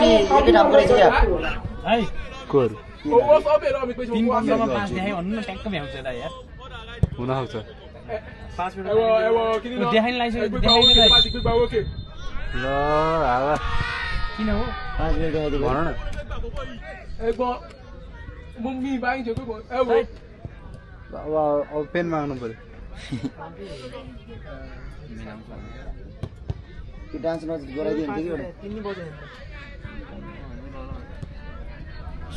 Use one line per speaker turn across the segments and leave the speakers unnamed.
एकै ठाउँ गरेछ क्या
है
कोहरू
3 बन्दमा 5 देखाइ भन्नु न ट्याक्क भ्याउँछ त यार
हुन आउँछ
5 मिनेट देखाइन लाइसक्यो देखाइन
ल हावा
किन हो
5 मिनेट देखाइदियो
भन न अब पेन माग्नु पर्यो
कि डान्स नच गराइदियो नि एउटा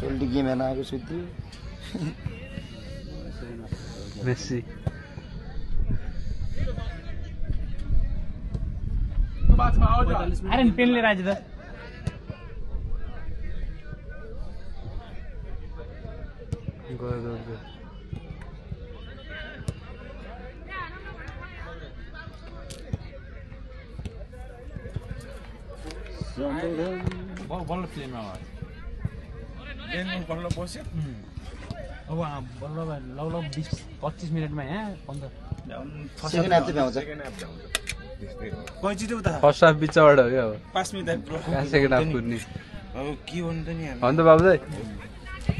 सोल्टी गेम हेर्न आएको सुत्यो
मेसी
अरे पेन लिएर आएछ त बल्ल प्लेनमा बल्ल बस्यो अब बल्ल लगभग 20-25 मिनटमा यहाँ 15
सेकेन्ड हाफ चाहिँ भ्याउँछ
फर्स्ट हाफ बिचबाट हो क्या अब
5 मिनेट
सेकेन्ड हाफ कुर्ने
अब के भन्नु त नि
अन्त बाबु दाइ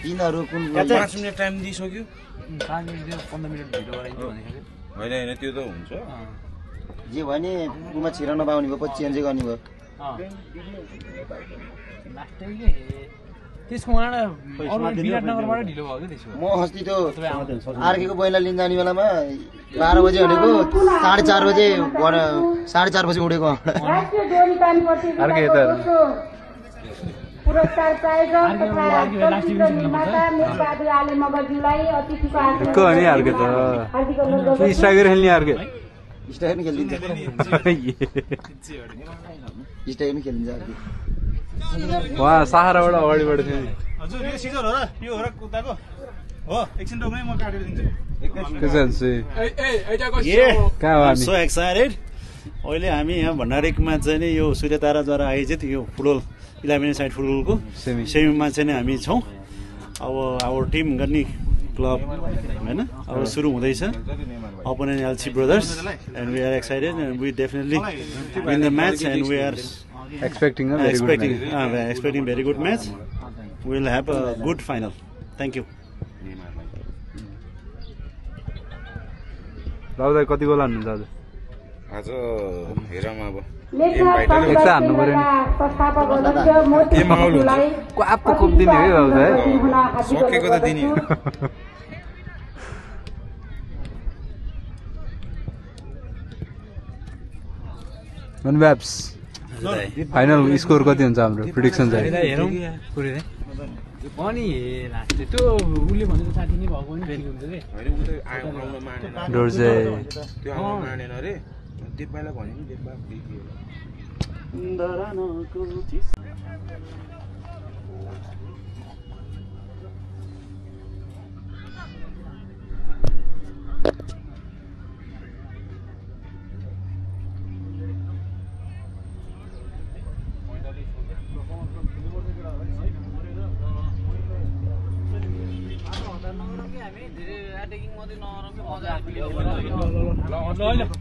तिनीहरू कुन
5 मिनेट टाइम दिइसक्यो
5 मिनेट 15 मिनेट भिडियो गराइदियो भनेको
होइन त्यो त हुन्छ
जे भयो नि पुमा छिरा नपाउने भयो पछि चेन्जै गर्ने भयो
त्यसको विराटनगरबाट ढिलो भयो कि त्यसको
म अस्ति त्यो आर्केको बैला लिन जाने बेलामा 12 बजे भनेको 4:30 बजे 4:30 बजे उडेको
अर्कै यता
पुरस्कार पाएका नेपाली मगरज्यूलाई अतिथिको
को अनि अर्कै त स्ट्राइकर खेल्ने अर्कै
स्ट्राइकर खेलिदिन्छ स्ट्राइकर खेलिदिन्छ अर्कै
वहाँ सहाराबाट अगाडिबाट थियो नि
हजुर यो सिजर हो र यो हो र कुदाको हो एकछिन रोक्नु म काटेर दिन्छु
कहाँ हो
सो एक्साइटेड अहिले हामी यहाँ भण्डारीमा चाहिँ नि यो सूर्यतारा द्वारा आयोजित यो फुटबल 11 साइड फुटबलको सेमीमा चाहिँ हामी छौँ अब आवर टिम गर्ने क्लब हैन अब सुरु हुँदैछ opponent LC brothers and we are excited and we definitely win the match and we are
expecting
very good match. We'll have a good final. Thank you.
बाबु दाइ कति गोल हान्नुहुन्छ आज
आज हेरौँ अब
एक हान्नु पर्यो नि आप्पो कोप्दिने है बाबु दाइ
सकेको त दिने
मनब्याप्स फाइनल स्कोर कति हुन्छ हाम्रो प्रिडिक्सन चाहिँ
हेरौँ अनि लास्ट त्यो उसले भनेको साथी नै भएको पनि भेरी हुन्छ कि
डोर्जे
त्यो आउन मानेन रे देब्बालाई भन्यो नि देब्बा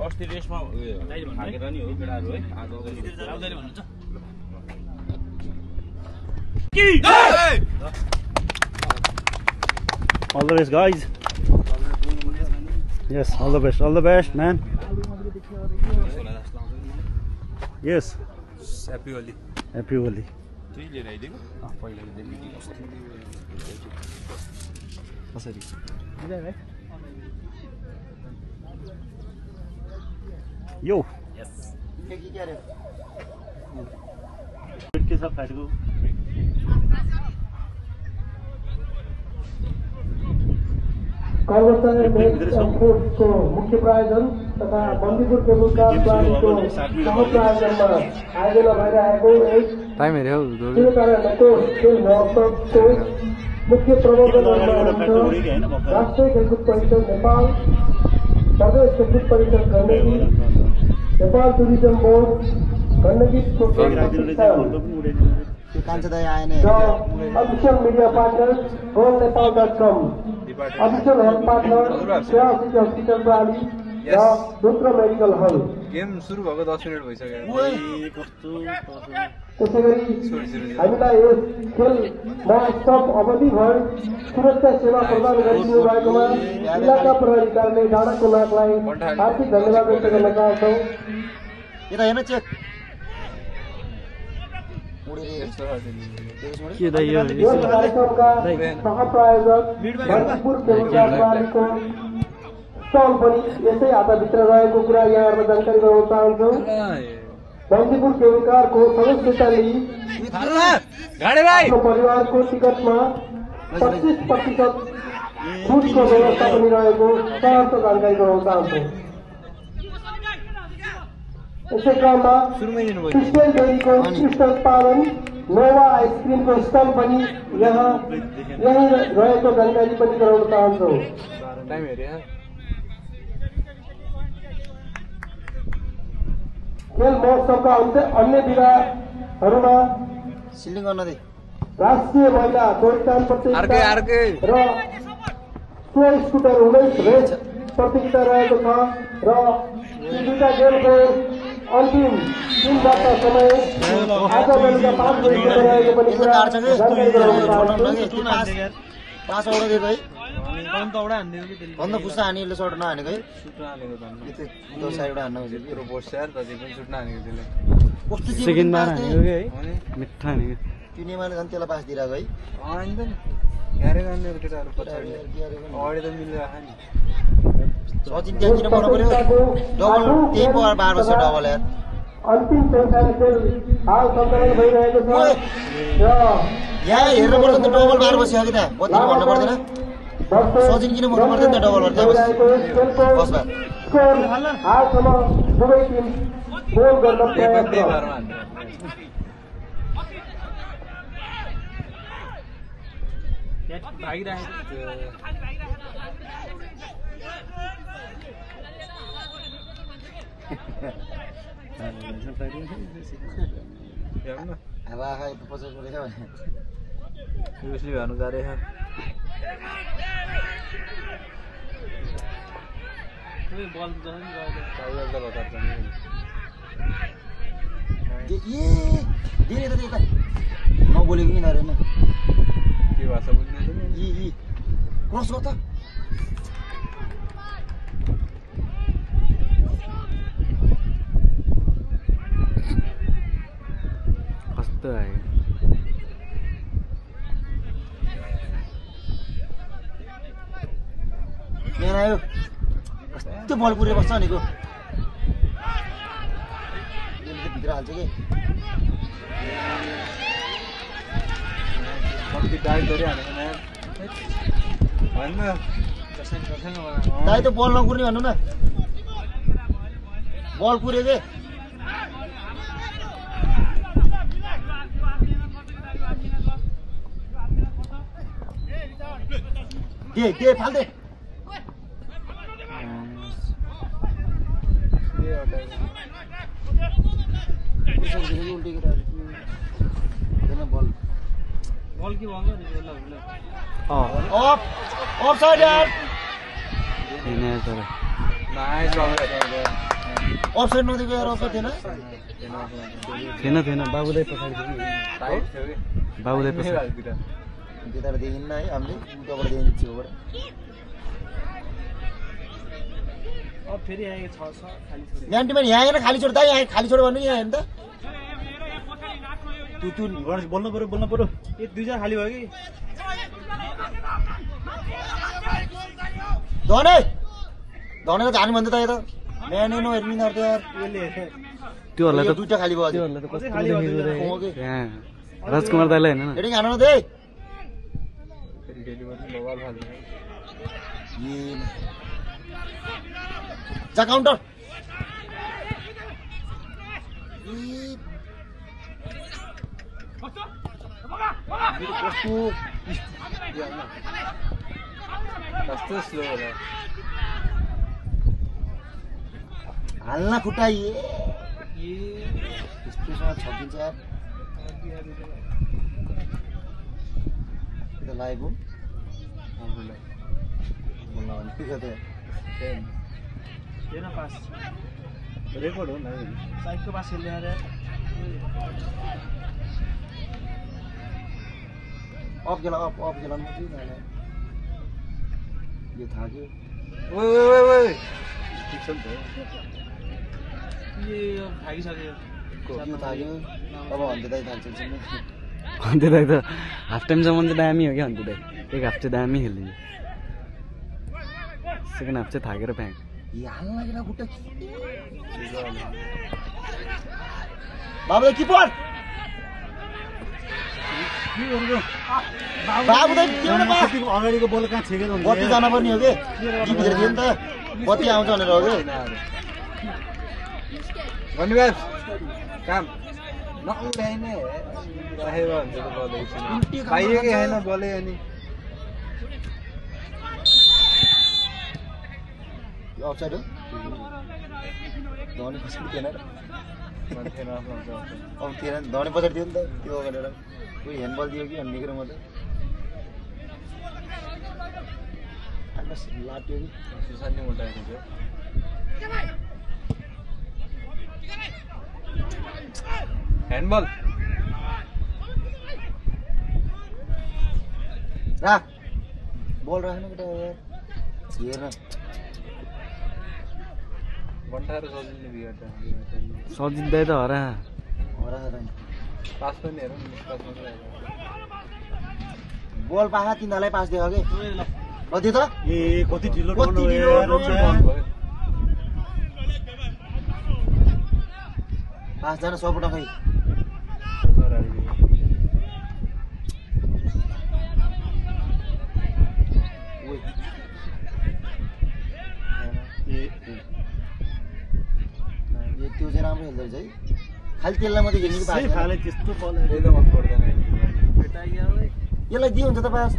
अस्ति रेसमा थाकेर नि हो केटाहरू है आज भन्नुहुन्छ
All the best, guys. Yes, all the best, man. Yes.
Happy Holi.
Happy Holi.
त्यही लिएर आइदिएको
कसरी
Yo.
Yes.
के छ फ्लाइटको
कर्मचारी को मुख्य प्रायोजन तथा बन्दीपुर टेबल कार्ड प्रालीको सह प्रायोजनमा आयोजना भइरहेको एक
टाइम हेर्यो
शिवकार्यालयको खेल महोत्सवको मुख्य प्रबन्धकहरूमा राष्ट्रिय खेलकुद परिषद नेपाल, प्रदेश खेलकुद परिषद Gandaki, Nepal tourism board, Gandaki official media partners, GoNepal.com, official health partners, Share Hospital Rally, the Dutra Medical Hall.
Game सुरु भएको 10 मिनेट भइसक्यो
कस्तो
त्यसै गरी हामीलाई यस खेल महोत्सव अवधिभर सुरक्षा सेवा प्रदान गरिदिनु भएकोमा इलाका प्रहरी कार्यालय डाँडाको नागलाई हार्दिक धन्यवाद व्यक्त गर्न चाहन्छौँ।
यता हेर्न चेक
के दाइ यो
यस कार्यक्रमका सहप्रायोजक भक्तपुर केन्द्र प्रणालीको स्टल पनि यसै हाताभित्र रहेको कुरा यहाँहरूलाई जानकारी गराउन चाहन्छौँ। बन्दीपुर केविकारको सदस्यता लिई आफ्नो परिवारको टिकटमा 25% छुटको व्यवस्था पनि रहेको सहर्ष जानकारी गराउन चाहन्छौँ। यसै क्रममा क्रिस्चियन डेरीको उत्कृष्ट उत्पादन नोवा आइसक्रिमको स्टल पनि यहीँ रहेको जानकारी पनि गराउन चाहन्छौँ। खेल महोत्सवका अन्य विधाहरूमा
सिलिङ गर्न दे
राष्ट्रिय महिला दौडतान प्रतियोगिता र स्नो स्कुटर 19 रेस प्रतियोगिता रहेको छ र यी दुईटा गेमको अन्तिम 3 बट्टा समय आज बेलुका 5 बजीसम्म रहेको पनि कुरा जानकारी गराउन चाहन्छु।
5 औडा दिएको है भन्दा पुस्ता हानीले सर्ट नहानेको है त्यो साइडबाट हान्न कस्तो
सेकेन्ड बार हानेको के है मिठा हानेको
त्यो नेमाले झन् त्यसलाई पास दिइरहेको है सचिन त्यहाँ किन पर्नु पर्यो डबल त्यही बार बस्छ डबल यार
अन्तिम चौथाइ खेल हाल सञ्चालन भइरहेको छ र
यहाँ हेर्नु पर्छ त डबल बार बस्यो कि त बत्ती भन्नु पर्दैन सचिन किन पर्नु पर्दैन त डबल गर्दा बस
हालसम्म दुवै टिम गोल गर्न प्रयास
अब आखा यता पछि गरेको
युसली भर्नु गाह्रै छ
नबोलेको कि नरेन
के भाषा बुझ्नु
यी क्रस गर त
कस्तो आयो
यहाँ आयो कस्तो बल पुरे बस्छ भनेको भित्र हाल्छ कि
कति डाइट गरी हानेको भन्न
दाइ त बल नकुर्ने भन्नु न बल कुर्यो के फाल्दे अफ साइड यार
नाइस
अफ साइड नदिएको यार अफ थिएन
थिएन बाबुलाई पछाडि बाबुलाई पछाडि
त्यताबाट देखिन्न है हामीले उताबाट देखिन्छ छेउबाट यहाँ यहाँ खाली छोड त यहाँ खाली छोड भन्नु यहाँ हेर्नु त
तु बोल्नु पर्यो
ए दुईजना खाली भयो कि
धनेको झार्नु भन्दा त यता बिहान हेर्नु यार
त्योहरूलाई त
दुईटा खाली भयो
त्योहरूलाई त कस्तो देखेको रे यहाँ राजकुमार दाइलाई हैन
हेडिङ हान्नु न दे जा काउन्टर
कस्तो स्लो होला
हाल्न खुट्टा यस्तोसँग छकिन्छ यार लाइभ हो
रेकर्ड हो न
साइडको बासे ल्याएर
अफ गेला अफ गेला मात्रै नाले यो थाक्यो
ओइ
ठिक छ नि त
यो थाकिसक्यो
यो थाक्यो अब हन्ते दाइ थाक्छ
हन्ते दाइ त हाफ टाइमसम्म चाहिँ दामी हो क्या हन्ते दाइ एक हाफ चाहिँ दामी खेल्ने सेकेन्ड हाफ चाहिँ थाकेर फ्याँक
हाल्न लागेन खुट्टा बाबु किपर बाबु त
अगाडिको बल कहाँ छेकेर हुन्छ
बत्ती जान पर्ने हो कि भित्र थियो नि त बत्ती आउँछ भनेर हो कि
धन्यवाद काम नल्याइने राखेर हुन्छ त बल एकछिन पाइयो कि होइन बलै अनि
यो अफसाइड हो धनी पछाडि थिएन र अब थिएन धनी पछाडि थियो नि त त्यो गरेर कोही ह्यान्डबल दियो कि निक्रो मात्रै लाट्यो कि
सुसान्ने उल्टाएको थियो ह्यान्डबल
राख बल राख्नु केटा हेर्न
बन्ठाएर सजिलो बिगार्छ
सजिँदै त हरा
पास पनि हेरौँ पास मात्रै
बल पाखा तिनीहरूलाई पास दिएको कि कति त
ए कति ढिलो
कति ढिलो पास जान सपोर्ट खै त्यो चाहिँ राम्रो खेल्दो रहेछ है खालि त्यसलाई मात्रै खेल्ने कि पास
खाले त्यस्तो बल
मन पर्दैन
यसलाई दियो हुन्छ त पास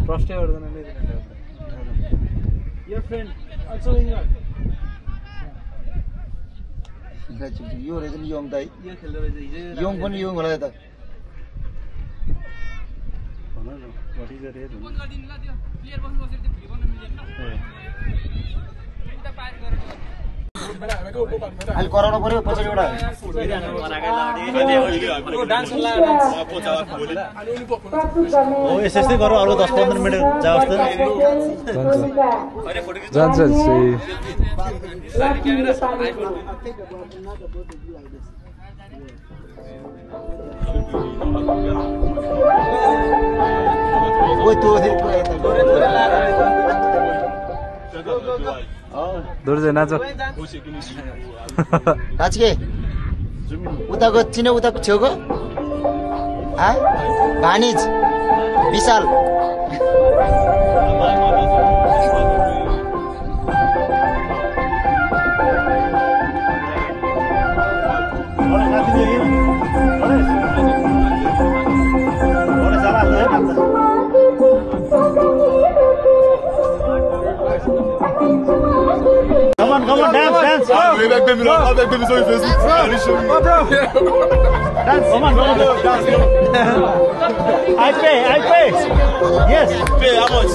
प्रस्टै गर्दैन
योर फ्रेन्ड
यो रहेछ नि योङ दाइ
यो खेल्दो रहेछ हिजो
योङ पनि योङ होला त अहिले कराउनु पर्यो पछाडिबाट
हो यस्तै गरौँ अरू 10-15 मिनट जाओस् त
जान्छ दुर्जे नाच
नाच्के उताको चिने उताको छेउको भानिज विशाल
Come on, dance.
Avec des millions de Facebook. Dance,
Come on, dance. I pay. Yes.
Pay how much?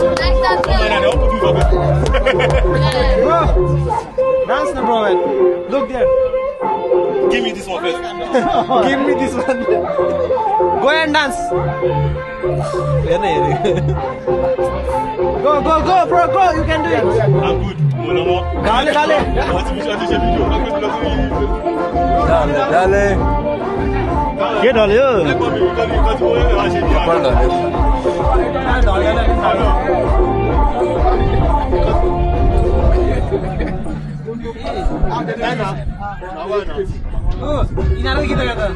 Dance no bro man. Look there.
Give me this one first.
Give me this one. Go and dance. Go bro, go. You can do it.
I'm good.
Dale.
डाले
के ढल्यो
यिनीहरू गीत गाउँदा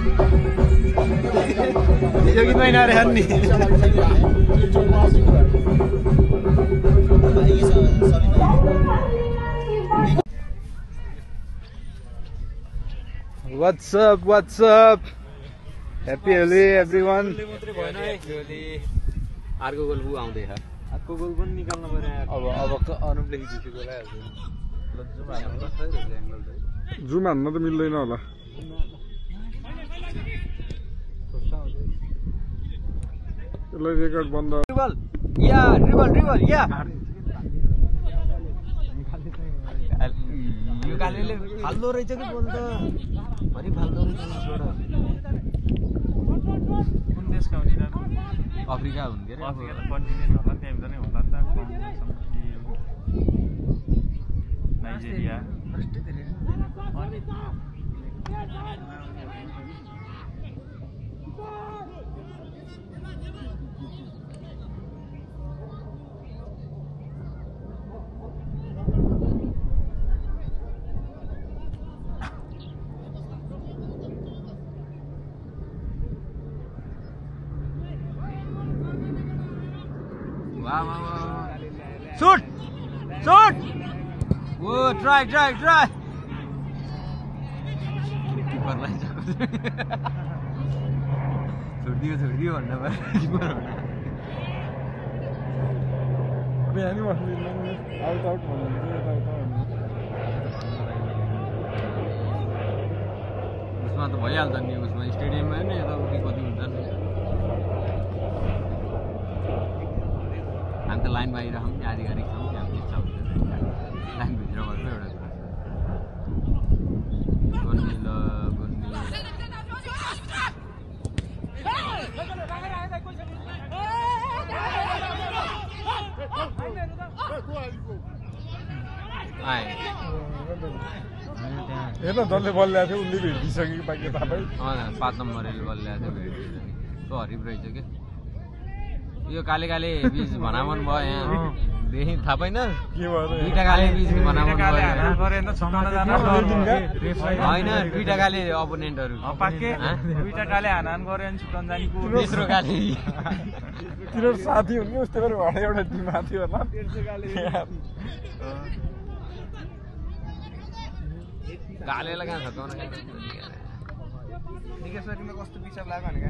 यो गीतमा यिनीहरू हान्ने
What's up? Happy Holi everyone.
अर्को गोल बु आउँदै छ
अर्को गोल पनि निकाल्नु पर्यो
अब अनुपले खिचेको गोलाइहाल्छ जुम हान्न त मिल्दैन होला यसलाई रेकर्ड बन्द
ड्रिबल या
कालेले फाल्दो रहेछ कि बोल त भरि फाल्दो रहेछ उसबाट
कुन देशका हुन् यिनीहरू
अफ्रिका हुन् के रे
अफ्रिका त कन्टिनेन्ट होला त्यहाँभित्र नै होला नि त Nigeria
Shoot! Shoot! Whoa, try! किपरलाई छोडिदियो भन्दा भयो किपर
बिहानी बस्नु आउट
उसमा त भइहाल्छ नि उसमा स्टेडियममा नि यताउति कति हुन्छ नि हामी त लाइन बाहिर छौँ नि आधिकारिक छौँ नि हामी इच्छा हुन्छ लाइनभित्रबाट एउटा कुरा
हेर्न जसले बल ल्याएको थियो उनले भेटिसक्यो बाँकी थाहा
5 नम्बरले बल ल्याएको थियो भेटिसक्यो त्यो हरिफ रहेछ के यो काले बीज भनामन भयो यहाँ देखि थाहा पाइन
के भयो
दुईटा काले बीज भनामन भयो होइन दुईटा काले अपोनेन्टहरू
दुईटा काले हानाहान गरे अनि छुटाउन जाने
तेस्रो काले
तिनीहरू साथी हुन् कि उस्तै गरी भने एउटा टिम माथि होला
कालेलाई कहाँ छकाउन
निकेश्वरीमा कस्तो पिसाब लाग्यो भने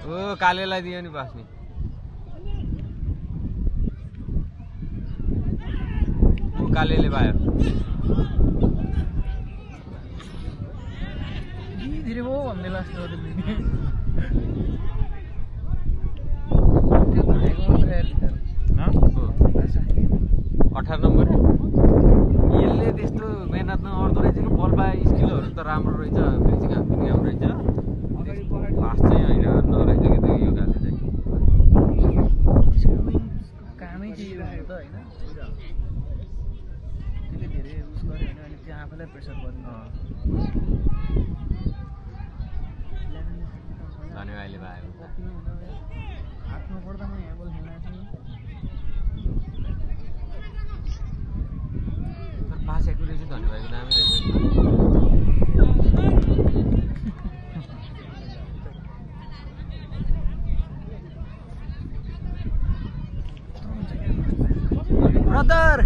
ओ कालेलाई दियो नि बास्नी ऊ कालेले पायो
धेरै हो भन्ने लाग्छ
18 नम्बर यसले त्यस्तो मेहनत नगर्दो रहेछ कि बल पाए स्किलहरू त राम्रो रहेछ फिजिक हात पनि राम्रो रहेछ लास्ट चाहिँ होइन नरहेछ कि त्यो यो गाले चाहिँ
कामै के हो त हैन त्यसले धेरै उस गर्यो भने अनि त्यो आफैलाई प्रेसर गर्नु
धन्यवाद अहिले भयो
हातमा पर्दा म यहाँ बल खेल्न
पास एकुरेसी धन्यवादको दामी रहेछ ब्रदर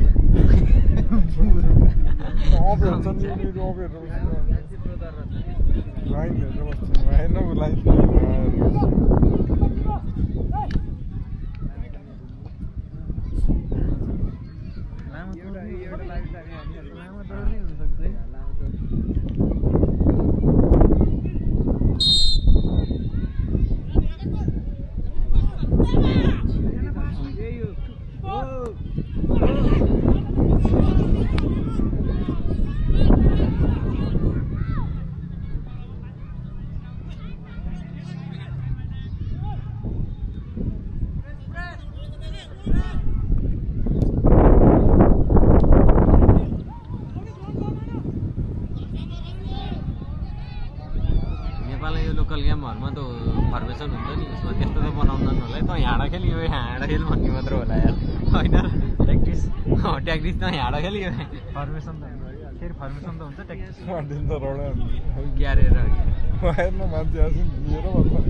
लोकल गेमहरुमा त फर्मेसन हुन्छ नि उसमा त्यस्तो त बनाउँदैन होला है त हाँडा खेलियो हाँडा खेल भन्ने मात्र होला यार हैन ट्याक्टिस ट्याक्टिस त हाँडा खेलियो
फर्मेसन त फेरि फर्मेसन त हुन्छ ट्याक्टिस
मार्दिन त रौडा ग्यारेर
हेर्न मान्छे आछन् लिएर भन्दा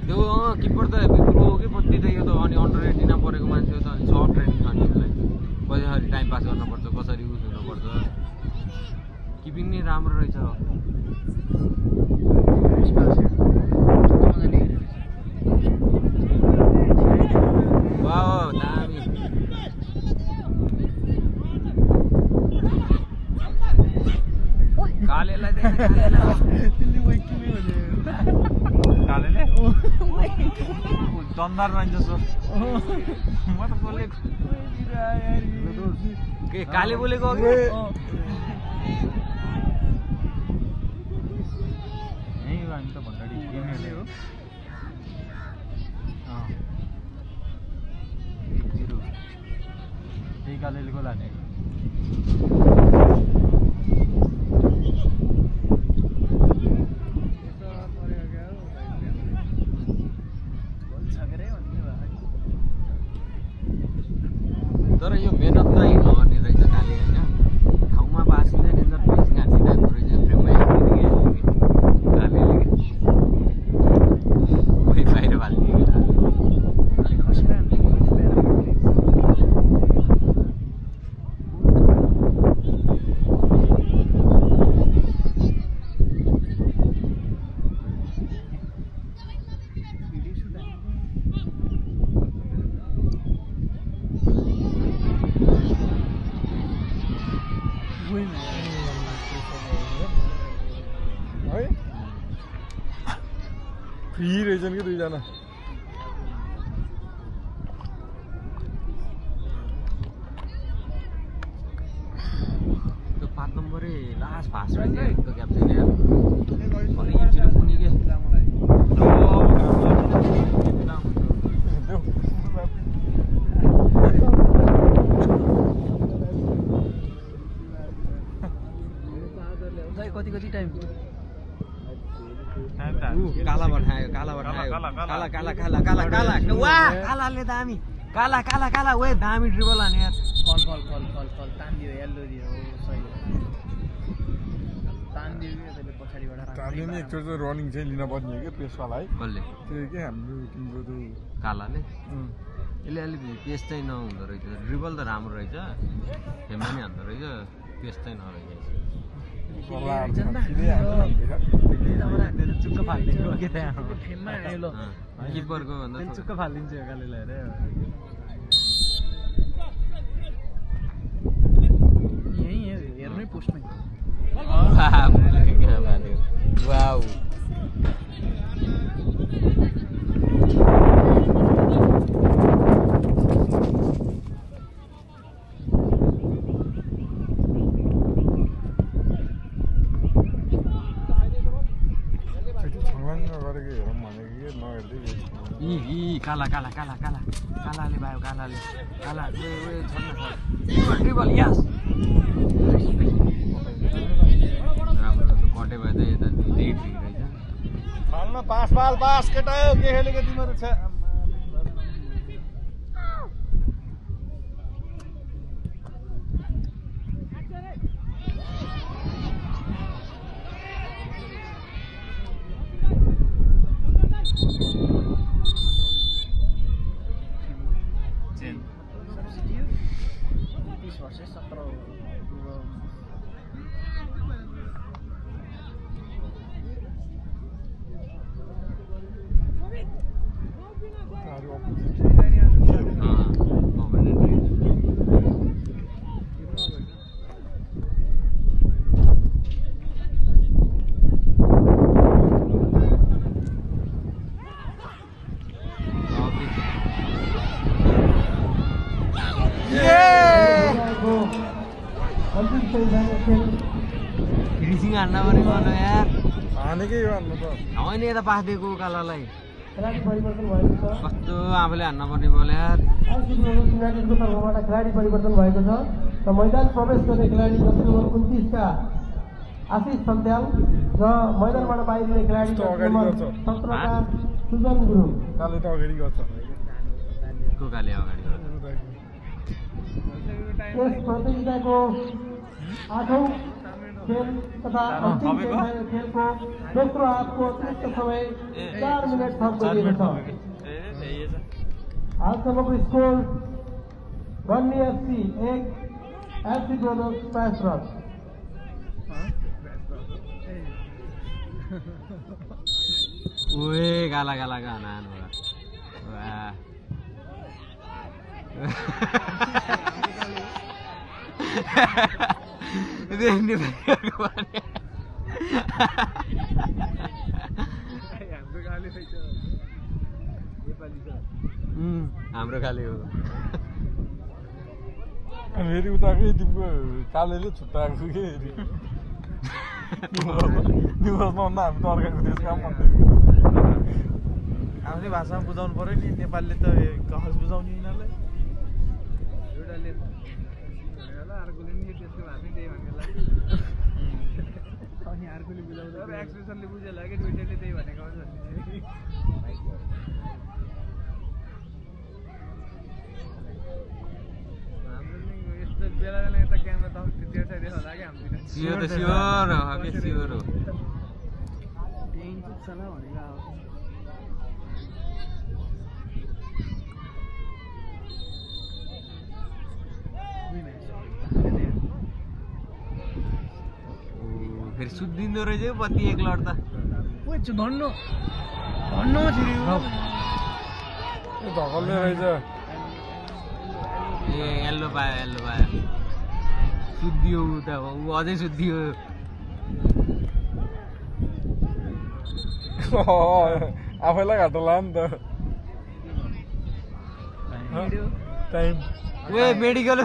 त्यो किपर त बिग्रो के पत्ती त यो त अनि अन्डर 18 मा परेको मान्छे हो त अनि सर्ट ट्रेनिङ छ नि यसलाई कसरी टाइम पास गर्न पर्छ कसरी युज हुन पर्छ किपिङ नि राम्रो रहेछ वाओ दामी कालेलाई दे कालेलाई
तिमीले वही किन भने कालेले दमदार रहन्छ सो म त बोलेको
के काले बोलेको हो कि
यही हो हामी त भन्दाखेरि गेमले हो त्यही कालेले गोल हाने
तर यो मेहनत चाहिँ नगर्ने रहेछ काले होइन ठाउँमा बासिँदैन नि त पेसिङ हानिरहेको रहेछ फ्रेममै हालिदिने कालेले कोही बाहिर हालिदिने
फ्री रहेछन् कि दुईजना
त्यो 5 नम्बरै लास्ट फास्ट रहेछ त्यो क्याप्टेन यार अलि इन्जिरो पुनि के कति टाइम काला बनायो काला काला काला काला काला वाह कालाले दामी काला काला काला ओए दामी ड्रिबल हाने यार
फल तान्दियो येल्लो दियो सही तान्दियो के त्यसले पछाडीबाट
तान्दियो नि एकचोटि चाहिँ रनिङ चाहिँ लिन पर्ने हो के पेसवालाई
कसले
त्यो के हाम्रो टिमको त्यो
कालाले यसले अलिक पेस चाहिँ नहुँदो रहेछ ड्रिबल त राम्रो रहेछ फेमा नि हान्दो रहेछ पेस चाहिँ नरहेछ
चुक्क फालिदिएको के त्यहाँ फेममा ल
किपरको भन्दा
चुक्क फालिदिन्छ यो कालेलाई रे यही हेर्नै पोस्टमै
वाउ काला काला काला काला कालाले भयो कालाले काला ड्रिबल यस राम्रो कटे भयो त यता लेट रहेछ
फाल्न पास केटा हो के खेलेको तिम्रो छ
रिसिङ हान्न पर्ने गर्नु यार
हानेकै हो हान्नु त
होइन यता पास दिएको कालालाई
खेलाडी परिवर्तन भएको छ
कस्तो आफूले हान्न पर्ने बोल यार
युनाइटेडको तर्फबाट खेलाडी परिवर्तन भएको छ र मैदान प्रवेश गर्ने खेलाडी जर्सी नम्बर 29 का आशिष सन्त्याल र मैदानबाट बाहिरिने खेलाडी जर्सी नम्बर 17 का सुजन गुरुङ
काले त अगाडि गर्छ
को काले अगाडि
यस प्रतियोगिताको 8औं खेल तथा अन्तिम खेलको दोस्रो हाफको अतिरिक्त समय 4 मिनट थप गरिएको छ हालसम्मको स्कोर गन्नी एफसी 1 एफसी ब्रदर्स 5 रन
ओए काला काला गाना वाह हाम्रो खाले हो
फेरि उताकै तिम्रो कालेले छुट्टाएको के दिवसमा भन्दा हामी त अर्काको देश काम भन्दैन
आफ्नै भाषामा बुझाउनु पर्यो नि नेपालीले त कहस बुझाउने यिनीहरूलाई एउटाले अर्कोले नि त्यसको भाषै त्यही भनेला अनि अर्कोले बुझाउँदा एक्सप्रेसनले बुझेला कि दुईटैले त्यही भनेको हो बेला बेला यता क्यामेरा त तेर्साइ होला कि हाम्रो
सियोर हो के सियोर हो
चला भनेको
फेरि सुत्दिँदो रहेछ बत्ती एक लड त
धन्नु
धकल्ने रहेछ
ए येल्लो पायो सुत्दियो ऊ त ऊ अझै सुत्दियो
आफैलाई घाटा ला नि त टाइम
ए मेडिकल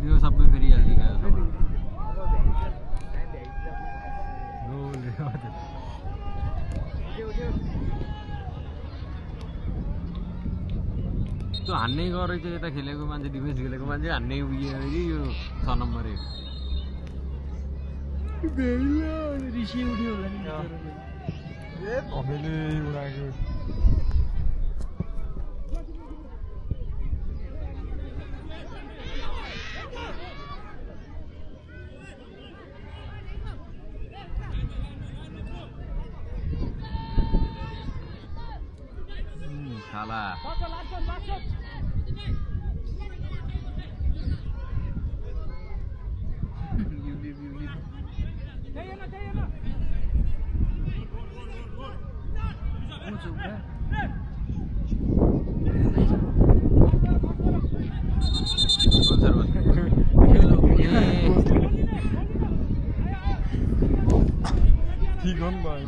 यो सबै फेरि हाल्दै गयो त्यो हान्ने गरेको यता खेलेको मान्छे डिफेन्स खेलेको मान्छे हान्ने उयो कि यो 6 नम्बर
ऋषि उड्यो होला नि
सबैले उडाएको
खाला
ठीक हो नि भाइ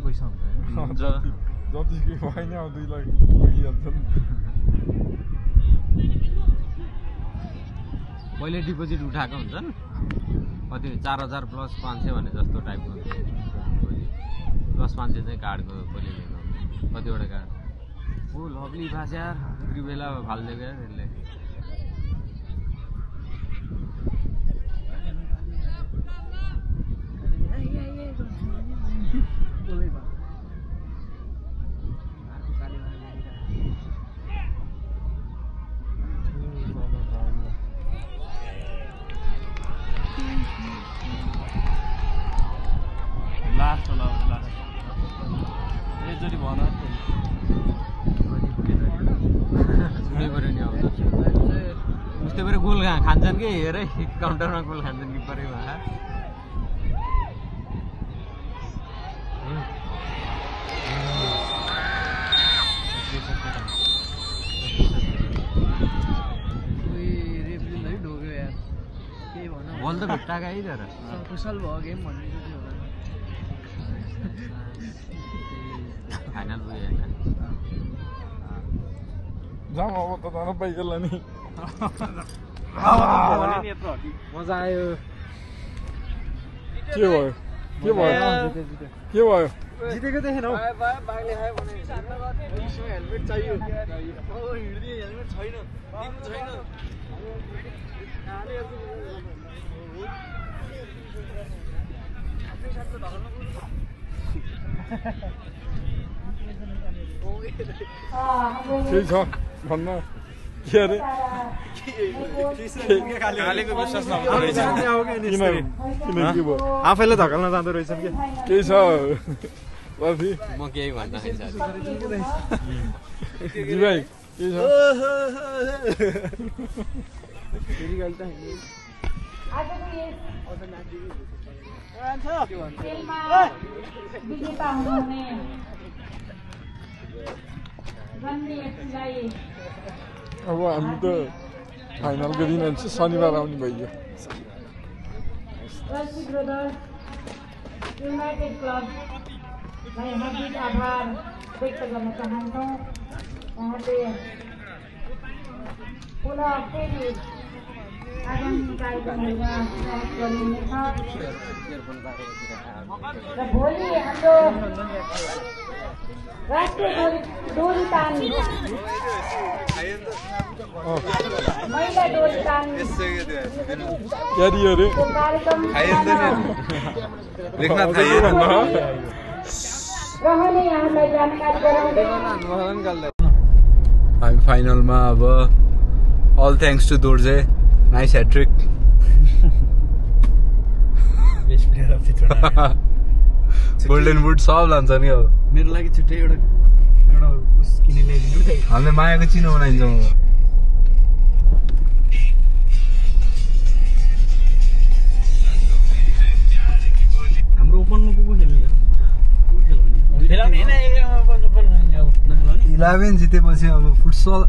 पैसा हुन्छ
जतिकै भएन अब 2 लाख पुगिहाल्छ नि
पहिले डिपोजिट उठाएको हुन्छन् कति 4000 प्लस 500 भने जस्तो टाइपको प्लस 500 चाहिँ कार्डको पहिले लिएको कतिवटा कार्ड ओ लभली भाष यार त्यो बेला फाल्दिएको यार यसले
लास्ट होला लास्ट एकचोटि भन
छुट्टै पऱ्यो नि अब उस्तै पऱ्यो गोल खान्छन् कि हेरै काउन्टरमा गोल खान्छन् कि पऱ्यो बल त भेट्टाएको है तर
कुशल भयो गेम भन्ने
फाइनल पुग्यो
जाम अब त जान पाइगला नि
मजा आयो
के भयो
जितेको देखेन हौ बाघले खायो भने हेलमेट चाहियो हिँड्दिए हेलमेट छैन
केही छ भन्न के अरे
कालेको विश्वास नहुँदो रहेछ आफैले धकाल्न जाँदो रहेछन् के केही छ
म केही भन्न छैन
जी भाइ के छ
विजेता हुनुहुने गन्ने व्यक्तिलाई
अब हामी त फाइनलको दिन शनिबार आउने भइयो
रसी ब्रदर्स युनाइटेड क्लबलाई हार्दिक आभार व्यक्त गर्न चाहन्छौँ उहाँले पुनः फेरि आगामी कार्यक्रमहरूमा सहयोग गरिनेछ र भोलि हाम्रो राष्ट्रिय डोरी तान महिला डोरी तान कार्यक्रम रहने यहाँलाई जानकारी गराउँदै
हामी फाइनलमा अब all thanks to Dorje nice hat trick golden boot सब लान्छ नि अब
मेरो लागि छुट्टै एउटा किने ल्याइदिनु
हामीले मायाको चिनो बनाइदिन्छौँ अब
हाम्रो ओपनमा को खेल्ने हो
11 जितेपछि अब फुटसल